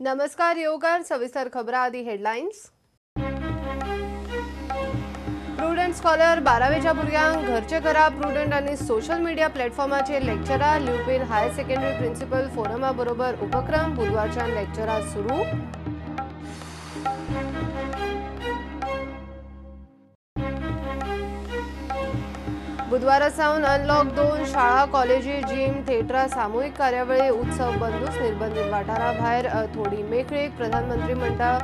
नमस्कार येवकार सविस्तर खबरां आदी हेडलायन्स। प्रुडंट स्कॉलर बारावेच्या भुरग्यांक घरचे घरा प्रुडंट आनी सोशल मिडिया प्लॅटफॉर्माचेर लेक्चरां। ल्युपिन हायर सेकंडरी प्रिन्सिपल फोरमा बरोबर उपक्रम। बुधवारच्यान लेक्चरां सुरू। बुधवारा सावन अनलॉक 2 शाळा कॉलेजी जिम थिएटरां सामुहीक कार्यावळी उत्सव बंदूच। निर्बंधित वाठारा भायर थोडी मेकळीक। प्रधानमंत्री म्हणटा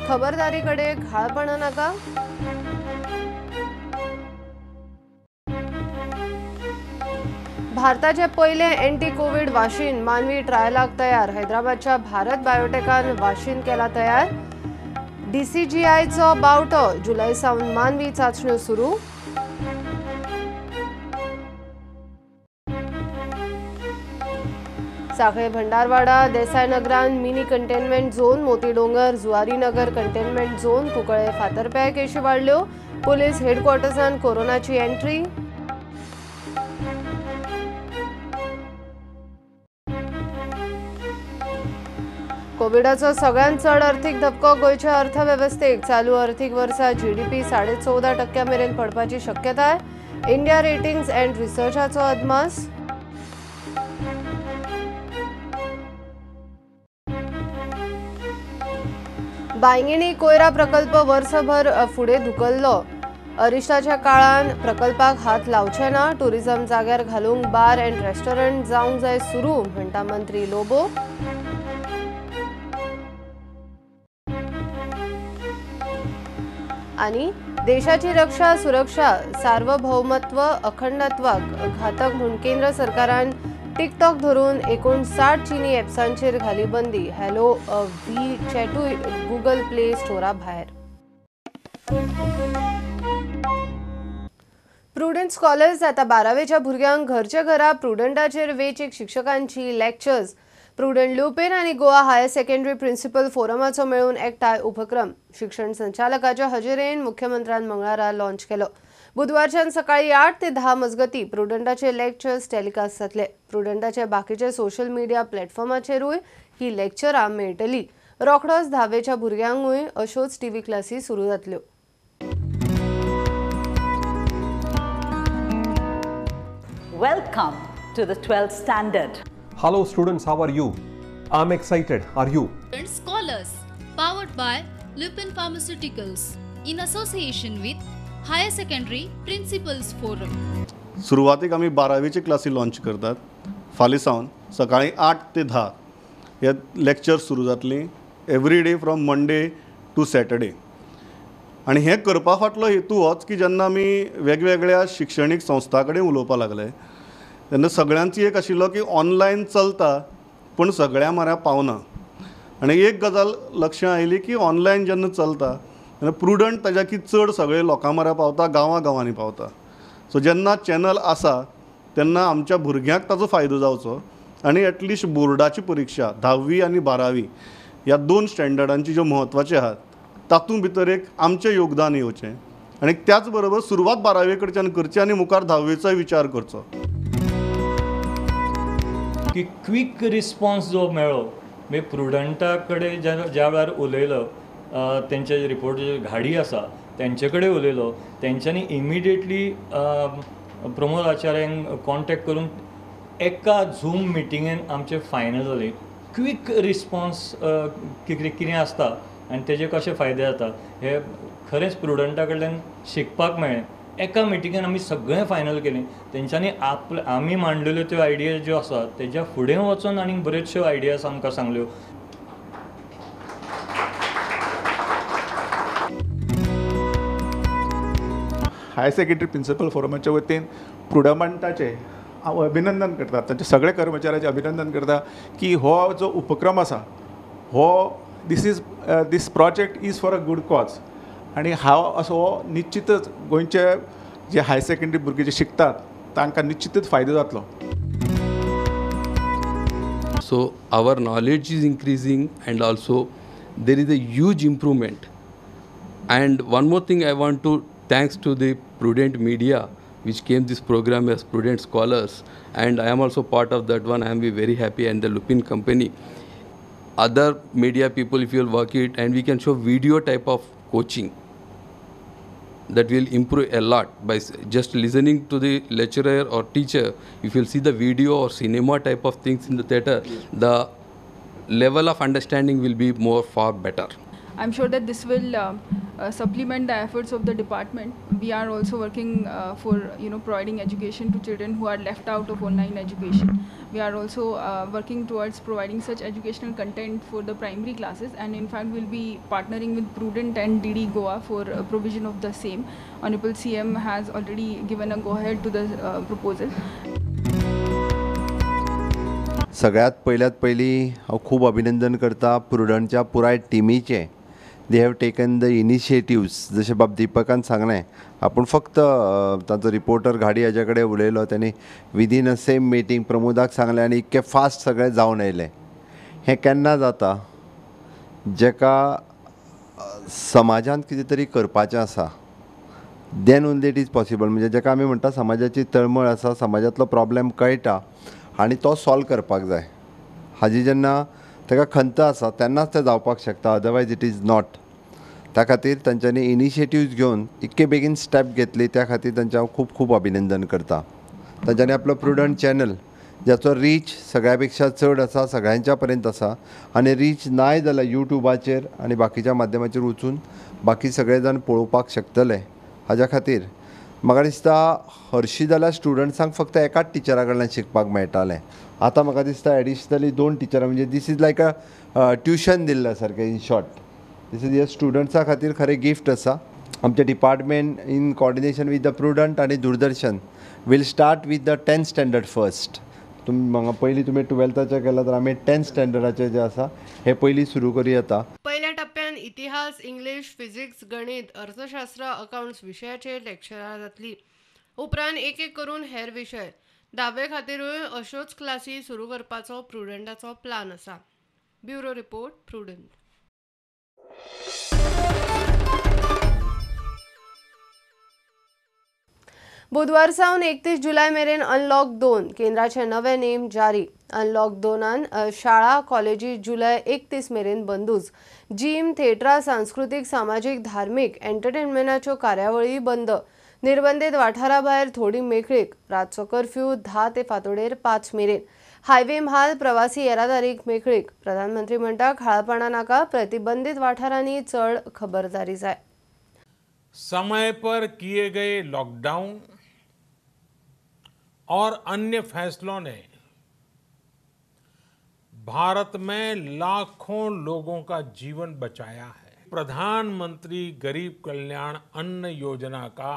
खबरदारी कडे घाळपणा नाका। भारताचे पहिले अँटी कोविड वाशीन मानवी ट्रायलाक तयार। हैदराबादच्या भारत बायोटेकान वाशीन केला तयार। डीसीजीआयचो बावटो। जुलय सावन मानवी चाचण्यो सुरू। सांखळे भंडारवाडा Desai नगरान mini containment zone. Motidongar Zuarinagar containment zone. Cuncolim फातर्प्याय केशी वाडल्यो। पुलीस हेडक्वॉर्टर्सान कोरोनाची एंट्री। कोविडाचो सगळ्यांत चड अर्थीक धपको गोंयच्या अर्थवेवस्थेक। चालू अर्थीक वर्सा जीडीपी 14.5% मेरेन पडपाची शक्यताय। इंडिया रेटिंग्स अँड रिसर्चाचो अदमास। बांगिणी कोयरा प्रकल्प वर्सभर फुडें धुकल्लो। अरिश्टाच्या काळान प्रकल्पाक हात लावचे ना। टुरिझम जाग्यार घालूंक बार अँड रेस्टॉरंट जावंक जाय सुरू म्हणटा मंत्री लोबो। आनी देशाची रक्षा सुरक्षा सार्वभौमत्व अखंडत्वाक घातक म्हूण केंद्र सरकारान टिकटॉक धरून 59 चीनी ॲप्सांचेर घाली बंदी। हॅलो व्ही चॅटूय गुगल प्ले स्टोरा भायर। प्रुडंट स्कॉलर्स आता बारावेच्या भुरग्यांक घरच्या घरा प्रुडंटाचेर वेचीक शिक्षकांची लेक्चर्स। प्रुडंट ल्युपिन आनी गोवा हायर सेकंडरी प्रिन्सिपल फोरमाचो मेळून एकठांय उपक्रम। शिक्षण संचालकाच्या हजेरेन मुख्यमंत्र्यान मंगळारा लॉन्च केलो। बुधवारच्यान सकाळी 8 ते 10 मजगती प्रुडंटाचे लेक्चर्स टेलिकास्ट जातले। प्रुडंटाचे बाकीचे सोशल मिडिया प्लॅटफॉर्माचेरूय ही लेक्चरां मेळटली। रोखडोच धावेच्या भुरग्यांकूय अश्योच टीव्ही क्लासी सुरू जातल्यो। Welcome to the 12th standard. Hello students, how are you? I'm excited. Are you? Scholars, powered by Lupin Pharmaceuticals in association with Higher Secondary Principals Forum. सुरवातीक आमी बारावेची क्लासी launch करतात। फाल्यां सावन सकाळी 8 ते 10 हे लेक्चर सुरू जातली every day from Monday to Saturday. आनी हें करपा फाटलो हेतू होच की जेन्ना आमी वेगवेगळ्या शिक्षणीक संस्थां कडेन उलोवपाक लागले तेन्ना सगळ्यांची एक आशिल्लो की ऑनलायन चलता पूण सगळ्या म्हऱ्या पावना। आनी एक गजाल लक्षां आयली की ऑनलायन जेन्ना चलता तेन्ना प्रुडंट ताज्या की चड सगळे लोकां म्हऱ्या पावता, गांवां गांवांनी पावता। सो जेन्ना चॅनल आसा तेन्ना आमच्या भुरग्यांक ताजो फायदो जावचो आनी एटलिस्ट बोर्डाची परिक्षा 10वी आनी 12वी ह्या 2 स्टँडर्डांची ज्यो म्हत्वाच्यो आहात तातूंत भितर एक आमचें योगदान येवचें आनी त्याच बरोबर सुरवात 12वे कडच्यान करची आनी मुखार 10वेचोय विचार करचो। की क्विक रिस्पॉन्स जो मेळ्ळो मागीर प्रुडंटा कडेन ज्या वेळार उलयलो, तेंचे रिपोर्ट घाडी आसा तेंचे कडेन उलयलो, तेंच्यांनी इमिडिएटली प्रमोद आचार्यांक कॉन्टेक्ट करून एका झूम मिटिंगेन आमचें फायनल जालें। क्विक रिस्पॉन्स कितें आसता आनी तेजे कशे फायदे जाता हे खरेंच प्रुडंटा कडल्यान शिकपाक मेळ्ळें। एका मिटिंगेन आमी सगळें फायनल केलें। तेंच्यांनी आपले आमी मांडलेल्यो त्यो आयडिया ज्यो आसा तेज्या फुडें वचून आनी बऱ्योचश्यो आयडियाज आमकां सांगल्यो। हायर सेकंडरी प्रिन्सिपल फोरमाच्या वतीन प्रुडंटाचें हांव अभिनंदन करता, तांच्या सगळ्या कर्मचाऱ्याचें अभिनंदन करता की हो जो उपक्रम आसा हो this project is for a good cause. आनी हांव असो हो निश्चितच गोंयचे जे हायर सेकंडरी भुरगे जे शिकतात तांकां निश्चितच फायदो जातलो। So our knowledge is increasing and also there is a huge improvement. And one more thing I want to thanks to the Prudent Media which came this program as Prudent Scholars, and I am also part of that one. I am very happy, and the Lupin company. other media people, if you will work it, and we can show video type of coaching that will improve a lot by just listening to the lecturer or teacher. If you'll see the video or cinema type of things in the theater, the level of understanding will be more far better. I'm sure that this will supplement the efforts of the department. We are also working for providing education to children who are left out of online education. We are also working towards providing such educational content for the primary classes, and in fact we'll be partnering with Prudent and DD Goa for provision of the same. Honorable CM has already given a go-ahead to the proposal. सगळ्यात पयल्यात पयलीं हांव खूब अभिनंदन करता प्रुडंटच्या पुराय टिमीचें. They have taken the initiatives. जशें बाब दीपकान सांगलें, आपूण फक्त तांचो रिपोर्टर घाडी हाज्या कडेन उलयलो, तांणी विदीन अ सेम मिटींग प्रमोदाक सांगलें आनी इतकें फास्ट सगळें जावन आयलें. हें केन्ना जाता जेका समाजांत कितें तरी करपाचें आसा, then only it is possible. म्हणजे जेका आमी म्हणटा समाजाची तळमळ आसा, समाजांतलो प्रॉब्लेम कळटा आनी तो सॉल्व करपाक जाय, हाजी जेन्ना ताका खंत आसा तेन्नाच तें जावपाक शकता, अदरवायज it is not. त्या खातीर तांच्यांनी इनिशिएटिव्ज घेवन इतके बेगीन स्टेप घेतली, त्या खातीर तांचें हांव खूब खूब अभिनंदन करता. तांच्यांनी आपलो प्रुडंट चॅनल ज्याचो रीच सगळ्या पेक्षा चड आसा, सगळ्यांच्या पर्यंत आसा, आनी रीच नाय जाल्यार यूट्यूबाचेर आनी बाकीच्या माध्यमाचेर वचून बाकी सगळे जाण पळोवपाक शकतले. हाज्या खातीर म्हाका दिसता हरशीं जाल्यार स्टुडंट्सांक फक्त एकाच टिचरा कडल्यान शिकपाक मेळटालें, आतां म्हाका दिसता एडिशनली 2 टिचरां, म्हणजे this is like a tuition दिल्ल्या सारकें. इन शॉर्ट this is ह्या स्टुडंट्सां खातीर खरें गिफ्ट आसा. आमचें department in coordination with the Prudent आनी Doordarshan will start with the 10th standard first. तुमी म्हाका पयलीं तुमी 12थाचें केलां तर आमी 10th स्टँडर्डाचें जें आसा हें पयलीं सुरू करूं येता. पयल्या टप्प्यान इतिहास, इंग्लीश, फिजिक्स, गणित, अर्थशास्त्र, अकाउंट्स विशयाचेर लेक्चरां जातली. उपरांत एक एक करून हेर विशय. धावे खातीरूय अश्योच क्लासी सुरू करपाचो प्रुडंटाचो प्लान आसा. Bureau report, Prudent. बुधवार सावन 31 जुलय मेरेन अनलॉक 2 केंद्राचे नवे नेम जारी. अनलॉक 2 शाळा कॉलेजी जुलय 31 मेरेन बंदूच. जिम, थिएटरां, सांस्कृतीक, सामाजीक, धार्मीक, एंटरटेनमेंटाच्यो कार्यावळी बंद. निर्बंधीत वाठारा भायर थोडी मेकळीक. रातचो कर्फ्यू 10 ते फांतोडेर 5 मेरेन. हायवे म्हाल प्रवासी येरादारीक मेकळीक. प्रधानमंत्री म्हणटा खाळपणा नाका, प्रतिबंधित वाठारांनी चड खबरदारी जाय. समय पर किए गए लॉकडाउन और अन्य फैसलों ने भारत में लाखों लोगों का जीवन बचाया है। प्रधानमंत्री गरीब कल्याण अन्न योजना का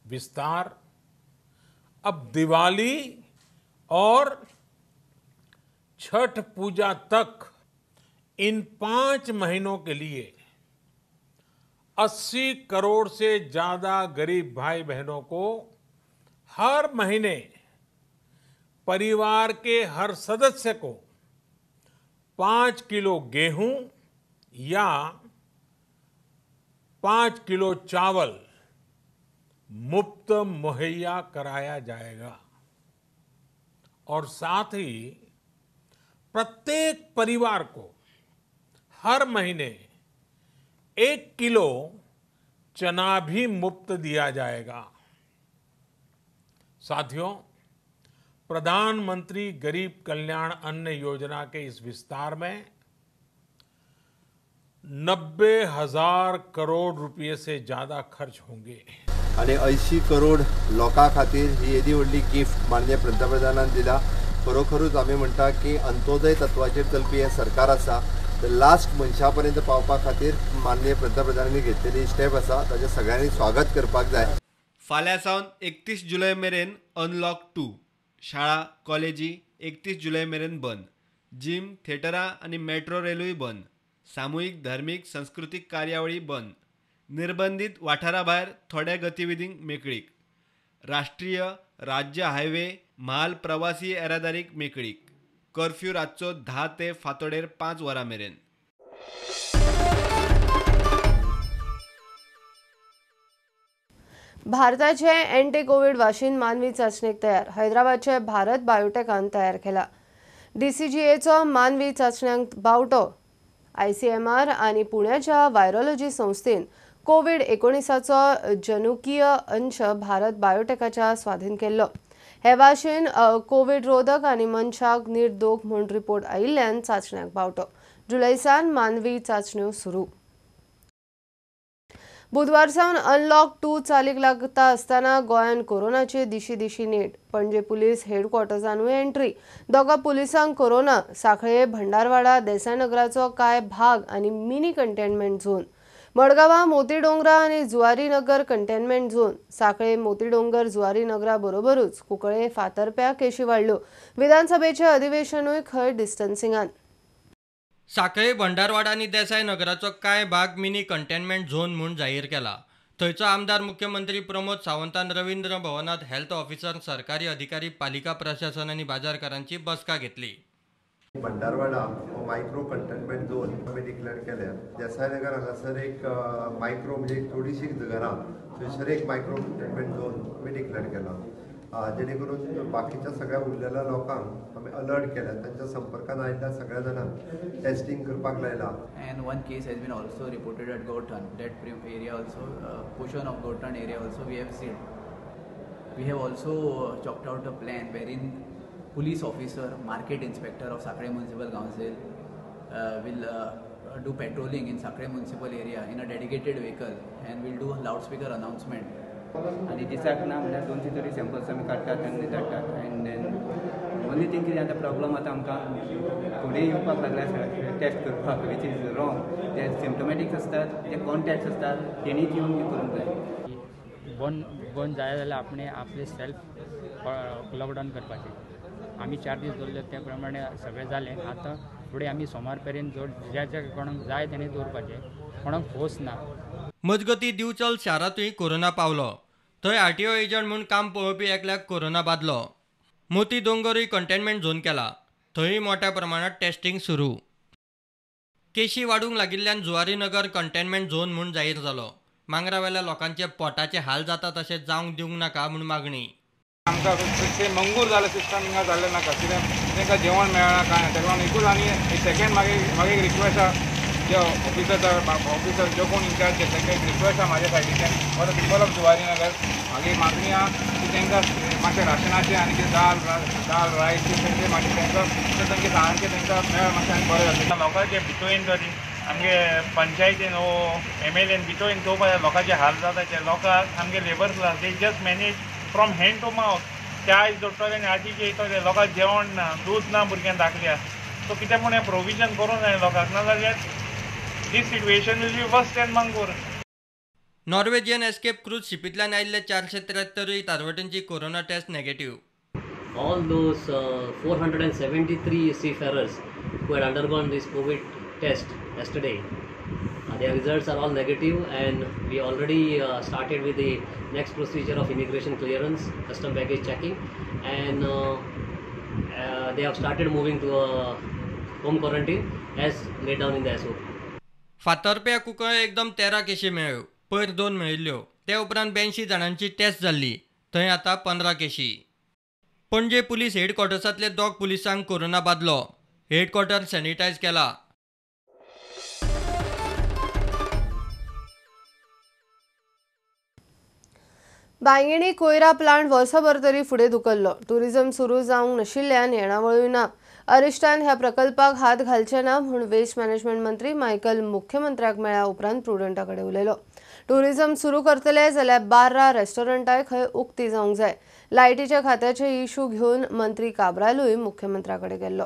विस्तार अब दिवाली और छठ पूजा तक इन 5 महीनों के लिए 80 करोड़ से ज़्यादा गरीब भाई बहनों को हर महीने परिवार के हर सदस्य को 5 किलो गेहूं या 5 किलो चावल मुफ्त मुहैया कराया जाएगा और साथ ही प्रत्येक परिवार को हर महीने 1 किलो चना भी मुफ्त दिया जाएगा। साथियों, प्रधानमंत्री गरीब कल्याण अन्न योजना के इस विस्तार में 90,000 करोड़ रुपये से ज़्यादा खर्च होंगे। आणि 80 करोड लोकां खातीर ही येदी व्हडली गिफ्ट माननीय पंतप्रधानान दिला। खरोखरूच आमी म्हणटा की अंत्योदय तत्वाचेर चलपी हें सरकार आसा। तर लास्ट मनशा पर्यंत पावपा खातीर माननीय पंतप्रधानांनी घेतलेली स्टेप आसा, ताचें सगळ्यांनी स्वागत करपाक जाय। फाल्यां सावन 31 जुलय मेरेन अनलॉक 2, शाळा कॉलेजी 31 जुलय मेरेन बंद, जिम थिएटरां आनी मेट्रो रेलूय बंद, सामुहीक धार्मीक संस्कृतीक कार्यावळी बंद, निर्बंधीत वाठारा भायर थोड्या गतिविधींक मेकळीक, राष्ट्रीय राज्य हायवे म्हाल प्रवासी येरादारीक मेकळीक, कर्फ्यू रातचो 10 ते फांतोडेर 5 वरां मेरेन। भारताचे अँटी कोविड वाशीन मानवी चाचणेक तयार. हैदराबादचे भारत बायोटेकान तयार केला. डीसीजीएचो मानवी चाचण्यांक बावटो. आयसीएमआर आनी पुण्याच्या व्हायरोलॉजी संस्थेन कोविड-19चो जनुकीय अंश भारत बायोटेकाच्या स्वाधीन केल्लो. हे वाशीन कोविड रोधक आनी मनशाक निर्दोग म्हूण रिपोर्ट आयिल्ल्यान चाचण्यांक बावटो. जुलय सावन मानवी चाचण्यो सुरू. बुधवार सावन अनलॉक 2 चालीक लागता आसतना गोंयांत कोरोनाची दिशी दिशी नेट. पणजे पुलीस हेडक्वॉर्टर्सानूय एंट्री. दोगा पुलिसांक कोरोना. सांखळे, भंडारवाडा, देसायनगराचो कांय भाग आनी मिनी कंटेनमेंट झोन. मडगांवां मोतीडोंगरा आनी जुवारीनगर कंटेनमेंट झोन. सांखळे, मोतीडोंगर, जुवारीनगरा बरोबरूच कुंकळे, फातर्प्या केशी वाडल्यो. विधानसभेचें अधिवेशनूय खंय डिस्टन्सिंगान. सांखळे, भंडारवाडा आनी देसाय नगराचो कांय भाग मिनी कंटेनमेंट झोन म्हूण जाहीर केला. थंयचो आमदार मुख्यमंत्री प्रमोद सावंतान रवींद्र भवनांत हेल्थ ऑफिसर, सरकारी अधिकारी, पालिका प्रशासन आनी बाजारकारांची बसका घेतली. भंडारवाडा हो मायक्रो कंटेनमेंट झोन आमी डिक्लेअर केल्या. देसायनगर हांगासर एक मायक्रो म्हणजे थोडीशी घरां थंयसर एक मायक्रो कंटेनमेंट झोन आमी डिक्लेअर केला, जेणे करून बाकीच्या सगळ्या उरलेल्या लोकांक आमी अलर्ट केल्या. तांच्या संपर्कान आयिल्ल्या सगळ्या जाणांक टेस्टिंग करपाक लायला. And one case has been also reported at Gaothan. That area also, portion of Gaothan area also we have seen. We have also chalked out a plan wherein police officer, market inspector of Sanquelim Municipal Council will do patrolling in Sanquelim Municipal area in a dedicated vehicle and will do a loudspeaker announcement. आनी दिसाक ना म्हणल्यार 200 तरी samples आमी काडटात आनी धाडटात. And then only thing कितें आतां प्रॉब्लम आतां आमकां फुडें येवपाक लागल्या टेस्ट करपाक, which is wrong. ते सिम्टोमॅटिक्स आसतात, ते कॉन्टॅक्ट्स आसतात, तेणीच येवन करूंक जाय. बंद जाय जाल्यार आपणें आपलें सेल्फ लॉकडावन करपाचें. आमी 4 दीस दवरले त्या प्रमाणे सगळें जालें. आतां फुडें आमी सोमार मेरेन ज्या ज्या कोणाक जाय तेणें दवरपाचें, कोणाक फोर्स ना. मजगतीं दिवचल शारांतूय कोरोना पावलो. थंय आरटीओ एजंट म्हूण काम पळोवपी एकल्याक कोरोना बादलो. मोती दोंगरूय कंटेनमेंट झोन केला. थंय मोठ्या प्रमाणात टेस्टिंग सुरू. केशी वाडूंक लागिल्ल्यान जुवारीनगर कंटेनमेंट झोन म्हूण जाहीर जालो. मांगरावेल्या लोकांचे पोटाचे हाल जाता तशें जावंक दिवंक नाका म्हूण मागणी. आमकां मंगूर जालें सिस्टम हिंगा जाल्लें नाका, कित्याक तांकां जेवण मेळना कांय ना. ताका लागून एकूच आनी सेकेंड मागीर एक रिक्वेस्ट आसा, जे ऑफिसर जो कोण इन्चार्ज तांकां एक रिक्वेस्ट आसा म्हाज्या सायडीच्यान for the people of Zuarinagar. मागीर मागणी आसा की तांकां मातशें राशनाचें आनी कितें दाल रायस तेंचे मातशें तांकां तांचे सारकें तांकां मेळ मातशें आनी बरें जातलें. लोकांचे भितोयन तरी आमगे पंचायतीन वो एमएलएन भितोयन चोवपा लोकांचे हाल जाता. ते लोकांक आमगे labour class they just manage from hand to mouth. च्याय जोडटले आनी आजीचे येतले, लोकांक जेवण ना, दूद ना भुरग्यांक दाखल्या. सो कितें म्हूण हें प्रोविजन करूंक जाय लोकांक, नाजाल्यार this situation will be worse than Mangur. Norwegian Escape cruise शिपींतल्यान आयिल्ले 473 तारवट्यांची corona test negative. All those 473 seafarers who had undergone this COVID test yesterday, their results are all negative, and we already started with the next procedure of immigration clearance, custom baggage checking, and they have started moving to a home quarantine as laid down in the SOP. फातर्प्या Cuncolim एकदम 13 केशी मेळ्ळ्यो. पयर 2 मेळिल्ल्यो. ते उपरांत 82 जाणांची taste जाल्ली. थंय आतां 15 केशी. पणजे पुलीस हेडक्वॉर्टर्सांतले 2 पुलिसांक कोरोना बादलो. हेडक्वॉर्टर सॅनिटायज केला. बांगिणी कोयरा प्लांट वर्सभर तरी फुडें धुकल्लो. टुरिझम सुरू जावंक नाशिल्ल्यान येणावळूय ना. अरिश्टान ह्या प्रकल्पाक हात घालचे ना म्हूण वेस्ट मॅनेजमेंट मंत्री मायकल मुख्यमंत्र्याक मेळ्ळ्या उपरांत प्रुडंटा कडेन उलयलो. टुरिझम सुरू करतले जाल्यार 12 रेस्टॉरंटाय खंय उक्ती जावंक जाय. लायटीच्या खात्याचे इशू घेवन मंत्री काब्रालूय मुख्यमंत्र्या कडेन गेल्लो.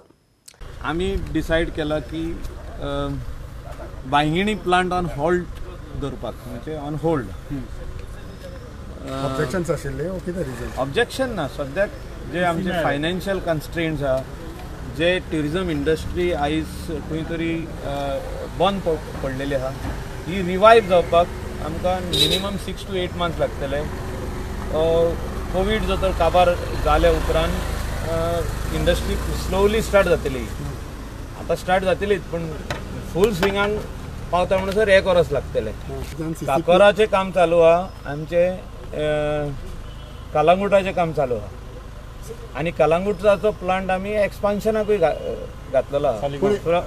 आमी डिसायड केला की बांगिणी प्लांट ऑन होल्ड दवरपाक, म्हणजे ऑन होल्ड. ऑब्जेक्शन्स आशिल्ले वो कितें रिजन? ऑब्जेक्शन ना, सद्याक जे आमचे फायनान्शियल कन्स्ट्रेंट्स आहा, जे ट्युरिजम इंडस्ट्री आयज खंय तरी बंद पडलेली आहा, ही रिवायव जावपाक आमकां मिनिमम 6 to 8 months लागतले. कोवीड जो तर काबार जाल्या उपरांत इंडस्ट्री स्लोली स्टार्ट जातली. आतां स्टार्ट जातलीच, पूण फूल स्विंगान पावता म्हणसर 1 वर्स लागतलें. काकोराचें काम चालू आहा, आमचें कालांगुटाचें काम चालू आहा. आनी कलांगूटचो प्लांट आमी एक्सपान्शनाकूय घातलेलो आहा.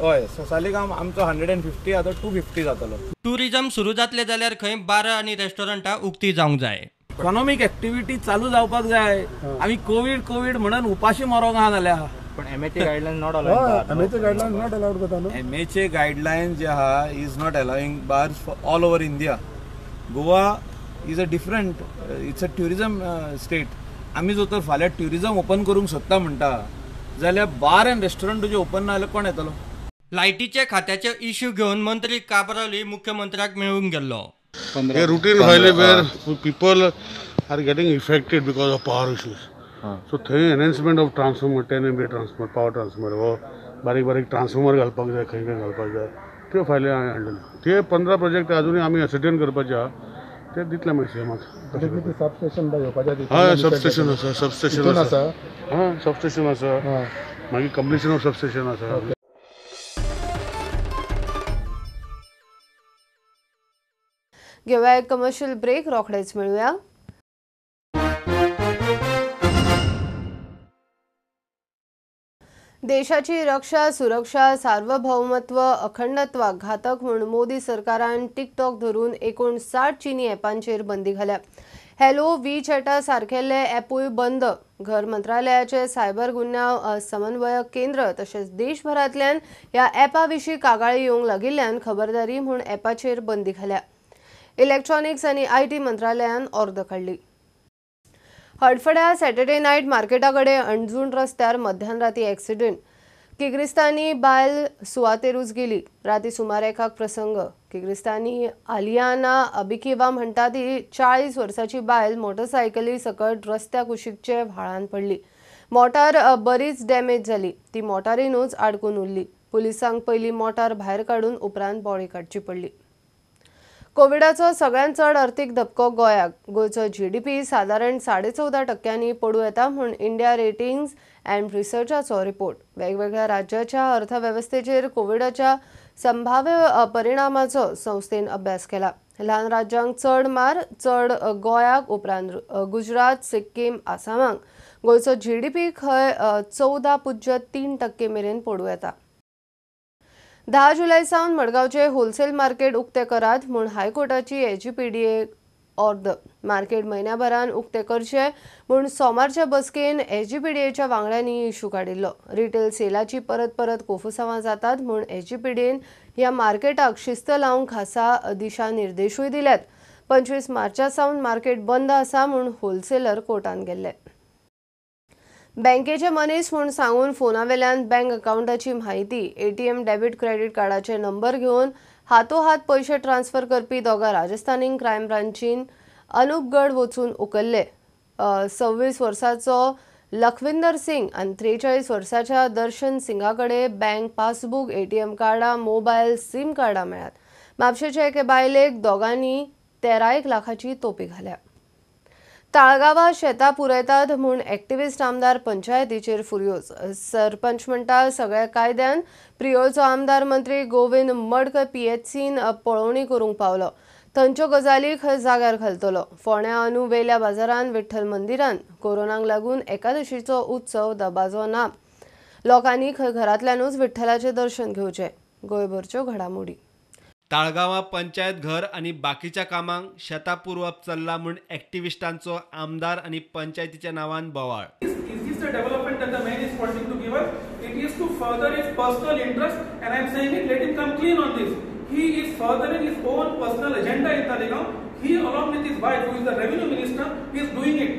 हय, सालिगांव आमचो 150 आतां 250 जातलो. टुरिझम सुरू जातले जाल्यार खंय बारां आनी रेस्टॉरंटां उक्ती जावंक जाय. इकॉनॉमीक एक्टिविटी चालू जावपाक जाय. आमी कोवीड कोवीड म्हणून उपाशी मरोंक आहा जाल्यार. पण MHA guideline not allowed. MHA guideline not allowed करता न्हू. MHA guideline जे आहा is not allowing bars for all over India. Goa is a different, it's a tourism state. आमी जर तर फाल्यां ट्युरिजम ओपन करूंक सोदता म्हणटा जाल्यार बार एंड रेस्टॉरंट तुजें ओपन ना जाल्यार कोण येतलो? लायटीचे खात्याचे इश्यू घेवन मंत्री काब्रालूय मुख्यमंत्र्याक मेळूंक गेल्लो. हे routine फायले where people are getting affected because of power issues. So थंय enhancement of transformer, 10 MVA transformer, power transformer हो बारीक बारीक ट्रान्सफॉर्मर घालपाक जाय, खंय खंय घालपाक जाय, त्यो फायली हांवें हाडलेल्यो. ते 15 प्रोजेक्ट अजुनूय आमी एसर्टेन करपाचे आहा, ते दितले मागीर सीएमाक. सबस्टेशन हय, सबस्टेशन आसा, सबस्टेशन आसा, हां सबस्टेशन आसा, मागीर कंप्लिशन ऑफ सबस्टेशन आसा. घेऊया एक कमर्शियल ब्रेक, रोखडेच मेळूया. देशाची रक्षा, सुरक्षा, सार्वभौमत्व, अखंडत्वाक घातक म्हूण मोदी सरकारान टिकटॉक धरून 59 चीनी ॲपांचेर बंदी घाल्या. हॅलो, we चॅटा सारकेल्ले ॲपूय बंद. घर मंत्रालयाचे सायबर गुन्यांव समन्वयक केंद्र तशेंच देशभरांतल्यान ह्या ॲपा विशीं कागाळी येवंक लागिल्ल्यान खबरदारी म्हूण ॲपाचेर बंदी घाल्या. इलेक्ट्रॉनिक्स आनी IT मंत्रालयान ऑर्द काडली. हडफड्या सॅटर्डे नायट मार्केटा कडेन अंजूण रस्त्यार मध्यान राती एक्सिडेंट. किर्गिस्तानी बायल सुवातेरूच गेली. राती सुमार एकाक प्रसंग. किर्गिस्तानी आलियाना अबिकेवा म्हणटा ती 40 वर्साची बायल मोटरसायकली सकट रस्त्या कुशीकचे व्हाळान पडली. मोटार बरीच डॅमेज जाली. ती मोटारीनूच आडकून उरली. पुलिसांक पयलीं मोटार भायर काडून उपरांत बॉडी काडची पडली. कोविडाचो सगळ्यांत चड अर्थीक धपको गोंयाक. गोंयचो जीडीपी सादारण 14.5% पडूं येता म्हूण इंडिया रेटिंग्स अँड रिसर्चाचो रिपोर्ट. वेगवेगळ्या राज्याच्या अर्थवेवस्थेचेर कोविडाच्या संभाव्य परिणामाचो संस्थेन अभ्यास केला. ल्हान राज्यांक चड मार, चड गोंयाक, उपरांत गुजरात, सिक्कीम, आसामाक. गोंयचो जीडीपी खंय 14.3% मेरेन पडूं येता. 10 जुलय सावन मडगांवचे होलसेल मार्केट उक्ते करात म्हूण हायकोर्टाची एजीपीडीए ऑर्द. मार्केट म्हयन्याभरान उक्ते करचे म्हूण सोमारच्या बसकेन एजीपीडीएच्या वांगड्यांनी इशू काडिल्लो. रिटेल सेलाची परत परत कोफुसांवां जातात म्हूण एजीपीडीएन ह्या मार्केटाक शिस्त लावंक खासा दिशानिर्देशूय दिल्यात. 25 मार्चा सावन मार्केट बंद आसा म्हूण होलसेलर कोर्टान गेल्ले. बँकेचे मनीस म्हूण सांगून फोनावेल्यान बँक अकाउंटाची म्हायती, एटीएम, डेबिट, क्रेडिट कार्डाचे नंबर घेवन हातोहात पयशे ट्रान्सफर करपी दोगां राजस्थानी क्रायम ब्रांचीन अनुपगड वचून उखल्ले. 26 वर्साचो लखविंदर सिंग आनी 43 वर्साच्या दर्शन सिंगा कडेन बँक पासबूक, एटीएम कार्डां, मोबायल सीम कार्डां मेळ्ळ्यात. म्हापशेचे एके बायलेक दोगांनी 13 लाखाची तोपी घाल्या. ताळगांवां शेतां पुरयतात म्हूण एक्टिविस्ट आमदार पंचायतीचेर फुर्योज. सरपंच म्हणटा सगळ्या कायद्यान प्रियोळचो आमदार मंत्री गोविंद मडकय पीएचसीन पळोवणी करूंक पावलो. थंयच्यो गजाली खंय जाग्यार घालतलो. फोंड्या अंदू वेल्या बाजारान विठ्ठल मंदिरान कोरोनाक लागून एकादशीचो उत्सव दबाजो ना. लोकांनी खंय घरांतल्यानूच विठ्ठलाचें दर्शन घेवचें. गोंयभरच्यो घडामोडी. ताळगांवां पंचायत घर आनी बाकीच्या कामांक शेतां पुरोवप चल्ला म्हूण एक्टिविस्टांचो आमदार आनी पंचायतीच्या नांवान बोवाळ. Is this the development that the man is wanting to give us? It is to further his personal interest, and I am saying it, let him come clean on this. He is furthering his own personal agenda in Talegaon. He along with his wife, who is the revenue minister, is doing it.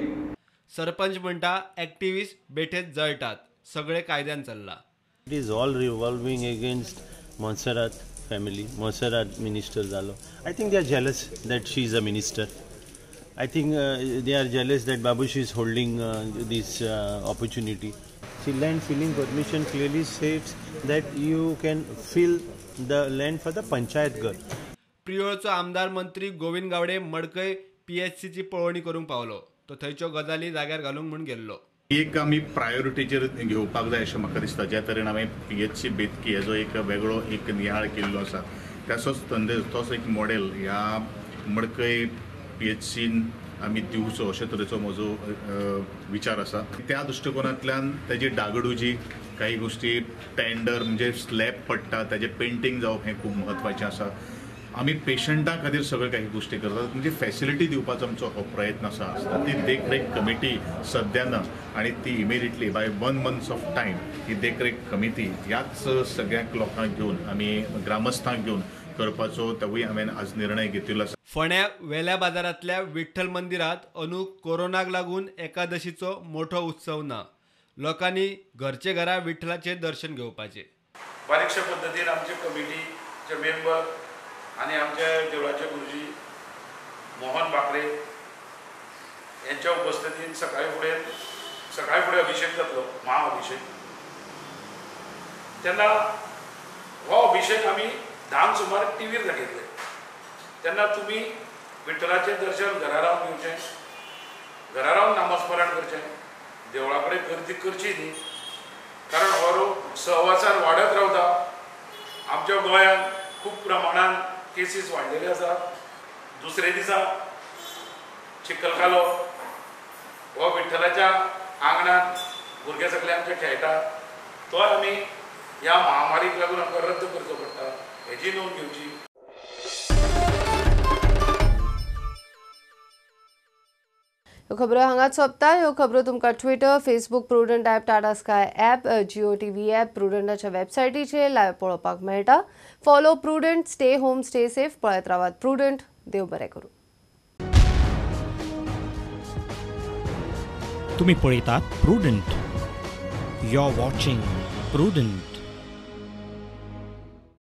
Sarpanch म्हणटा activist बेठेच जळटात, सगळे कायद्यान चल्ला. It is all revolving against Monserrate family. Monserrate minister जालो. I think they are jealous that she is a minister. I think they are jealous that Babush is holding this opportunity. See, land filling permission clearly states that you can fill the land for the panchayat ghar. प्रियोळचो आमदार मंत्री गोविंद गावडे मडकय पीएचसीची पळोवणी करूंक पावलो. तो थंयच्यो गजाली जाग्यार घालूंक म्हूण गेल्लो. एक आमी प्रायोरिटीचेर घेवपाक जाय अशें म्हाका दिसता. ज्या तरेन हांवें पीएचसी बेतकी हेजो एक वेगळो एक नियाळ केल्लो आसा, तसोच तोच एक मॉडेल ह्या मडकय पीएचसीन आमी दिवचो अशे तरेचो म्हजो विचार आसा. त्या दृश्टिकोनांतल्यान तेजी डागडुजी काही गोष्टी टेंडर म्हणजे स्लॅब पडटा ताजें पेंटींग जावप हें खूब म्हत्वाचें आसा. आमी पेशंटा खातीर सगळे काही गोष्टी करतात म्हणजे फॅसिलिटी दिवपाचो आमचो हो प्रयत्न आसा. ती देखरेख कमिटी सद्या ना आनी ती immediately by 1 month of time ही देखरेख कमिटी ह्याच सगळ्यांक लोकांक घेवन आमी ग्रामस्थांक घेवन करपाचो तेवूय हांवें आज निर्णय घेतिल्लो आसा. फोंड्या वेल्या बाजारांतल्या विठ्ठल मंदिरांत अंदू कोरोनाक लागून एकादशीचो मोठो उत्सव ना. लोकांनी घरचे घरा विठ्ठलाचें दर्शन घेवपाचें. बारीकशा पद्दतीन आमचे कमिटीचे मेंबर आनी आमच्या देवळाचे गुरुजी मोहन बाकरे यांच्या उपस्थितीन सकाळी फुडें अभिषेक जातलो, महाअभिषेक. तेन्ना हो अभिषेक आमी 10 सुमार टीव्हीर दाखयतले. तेन्ना तुमी विठ्ठलाचें दर्शन घरा रावन घेवचें, घरा रावन नामस्मरण करचें, देवळा कडेन गर्दी करची न्ही, कारण हो रोग सहवासान वाडत रावता. आमच्या गोंयांत खूब प्रमाणान केसीस वाडलेले आसा. दुसरे दिसा चिखलकालो हो विठ्ठलाच्या आंगणात भुरगे सगळे आमचे खेळटा, तो आमी ह्या महामारीक लागून आमकां रद्द करचो पडटा हेजी नोंद घेवची. ह्यो खबरो हांगाच सोंपता. ह्यो खबरो तुमकां Twitter, Facebook, Prudent app, Tata Sky app, Jio TV app, प्रुडंटाच्या वेबसायटीचेर लायव्ह पळोवपाक मेळटा. Follow Prudent, stay home, stay safe. पळयत रावात प्रुडंट. देव बरें करूं. तुम्ही पळयतात Prudent. You are watching Prudent.